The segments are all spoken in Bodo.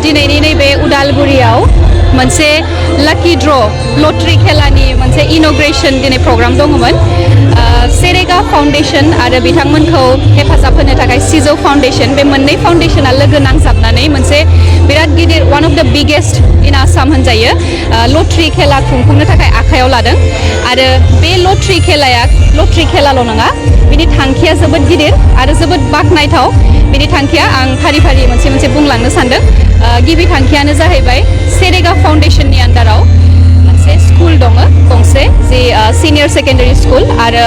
दिनैनि नैबे उदालगुरियाव मोनसे लाकी ड्र लटारि खेलानि मोनसे इनग्रेशन दिनै प्रग्राम दङमोन सेरेगा फाउन्डेशन आरो बिथांमोनखौ हेफाजाब होनो थाखाय सिजौ फाउन्डेशन बे मोननै फाउन्डेशना लोगो नांजाबनानै मोनसे बिराद गिदिर वान अफ द बिगेस्ट इन आसाम होनजायो लटारि खेला खुंफुंनो थाखाय आखायाव लादों आरो बे लटारि खेलाल' नङा बिनि थांखिया जोबोद गिदिर आरो जोबोद बाख्नायथाव बिनि थांखिया आं फारि फारि मोनसे मोनसे बुंलांनो सानदों गिबि थांखियानो जाहैबाय सेरेगा फाउन्डेशननि आन्दाराव मोनसे स्कुल दङ गंसे जि सिनियर सेकेन्डारि स्कुल आरो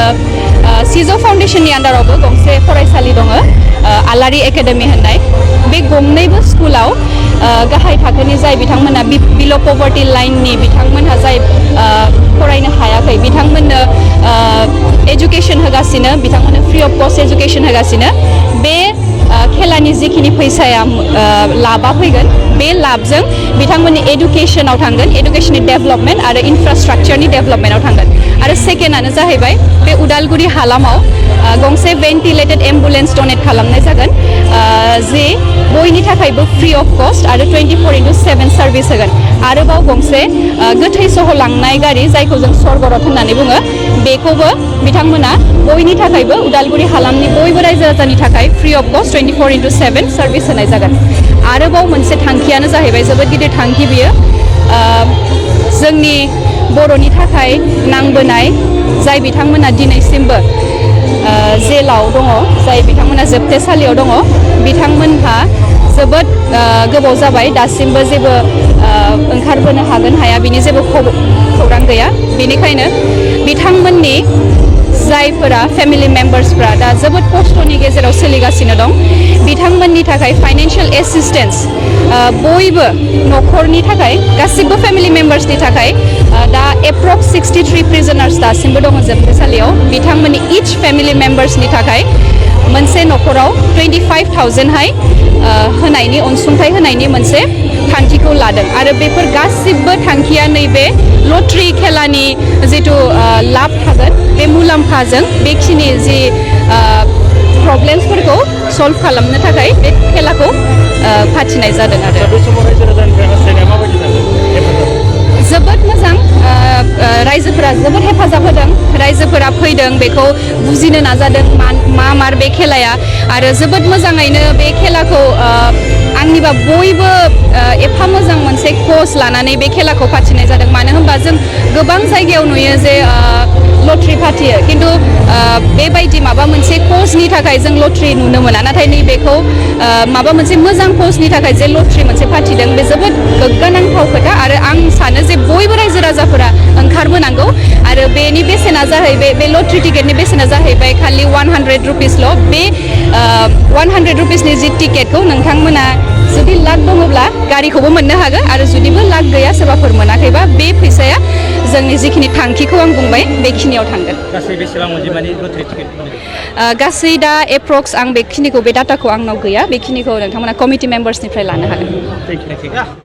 सिजौ फाउन्डेशननि आन्दारावबो गंसे फरायसालि दङ आलारि एकाडेमि होननाय बे गंनैबो स्कुलाव गाहाय थाखोनि जाय बिथांमोना बिल' पभार्टि लाइननि बिथांमोनहा जाय फरायनो हायाखै बिथांमोननो एजुकेशन होगासिनो बिथांमोननो फ्रि अफ कस्ट एजुकेशन होगासिनो बे खेलानि जिखिनि फैसाया लाबा फैगोन बे लाबजों बिथांमोननि एडुकेशनाव थांगोन एडुकेशननि डेभेलपमेन्ट आरो इनफ्रास्ट्राक्चारनि डेभेलपमेन्टआव थांगोन आरो सेकेन्डआनो जाहैबाय बे उदालगुरि हालामाव गंसे भेन्टिलेटेड एम्बुलेन्स डनेट खालामनाय जागोन जे बयनि थाखायबो फ्रि अफ कस्ट आरो 24/7 सार्भिस होगोन आरोबाव गंसे गोथै सह लांनाय गारि जायखौ जों स्वर्गरथ होननानै बुङो बेखौबो बिथांमोना बयनि थाखायबो उदालगुरि हालामनि बयबो रायजो राजानि थाखाय फ्रि अफ कस्ट 24/7 सार्भिस होनाय जागोन आरोबाव मोनसे थांखियानो जाहैबाय जोबोद गिदिर थांखि बियो जोंनि बर'नि थाखाय नांबोनाय जाय बिथांमोना दिनैसिमबो जेलाव दङ जाय बिथांमोना जोबथेसालियाव दङ बिथांमोनहा जोबोद गोबाव जाबाय दासिमबो जेबो ओंखारबोनो हागोन हाया बिनि जेबो खौरां गैया बेनिखायनो बिथांमोननि जायफोरा फेमिलि मेम्बार्सफ्रा दा जोबोद खस्थ'नि गेजेराव सोलिगासिनो दं बिथांमोननि थाखाय फाइनान्शियेल एसिस्टेन्स बयबो न'खरनि थाखाय गासिबो फेमिलि मेम्बार्सनि थाखाय दा एप्रक्स 63 प्रिजनार्स दासिमबो दङ जोबथेसालियाव बिथांमोननि इच फेमिलि मेम्बार्सनि थाखाय मोनसे न'खराव 25,000हाय होनायनि अनसुंथाइ होनायनि मोनसे थांखिखौ लादों आरो बेफोर गासिबो थांखिया नैबे लटारि खेलानि जिथु लाब थागोन बे मुलाम्फाजों बेखिनि जि प्रब्लेम्सफोरखौ सल्भ खालामनो थाखाय बे खेलाखौ फाथिनाय जादों आरो जोबोद मोजां रायजोफोरा जोबोद हेफाजाब होदों रायजोफोरा फैदों बेखौ बुजिनो नाजादों मा बे खेलाया आरो जोबोद मोजाङैनो बे खेलाखौ आंनिबा बयबो एफा मोजां मोनसे कच लानानै बे खेलाखौ फाथिनाय जादों मानो होनबा जों गोबां जायगायाव नुयो जे लटारि फाथियो खिन्थु बेबायदि माबा मोनसे कचनि थाखाय जों लटारि नुनो मोना नाथाय नैबेखौ माबा मोनसे मोजां कचनि थाखाय जे लटारि मोनसे फाथिदों बे जोबोद गोग्गानांथाव खोथा आरो आं सानो जे बयबो रायजो राजाफोरा ओंखारबोनांगौ आरो बेनि बेसेना जाहैबाय बे लटारि टिकेटनि बेसेना जाहैबाय खालि 100 रुपिसल' बे 100 रुपिसनि जि टिकेटखौ नोंथांमोना जुदि लाक दङब्ला गारिखौबो मोननो हागोन आरो जुदिबो लाक गैया सोरबाफोर मोनाखैबा बे फैसाया जोंनि जिखिनि थांखिखौ आं बुंबाय बेखिनियाव थांगोन गासै बेसेबां अनजिमानि लटारि टिकेट गासै दा एप्रक्स आं बेखिनिखौ बे डाटाखौ आंनाव गैया बेखिनिखौ नोंथांमोना कमिटि मेम्बार्सनिफ्राय लानो हागोन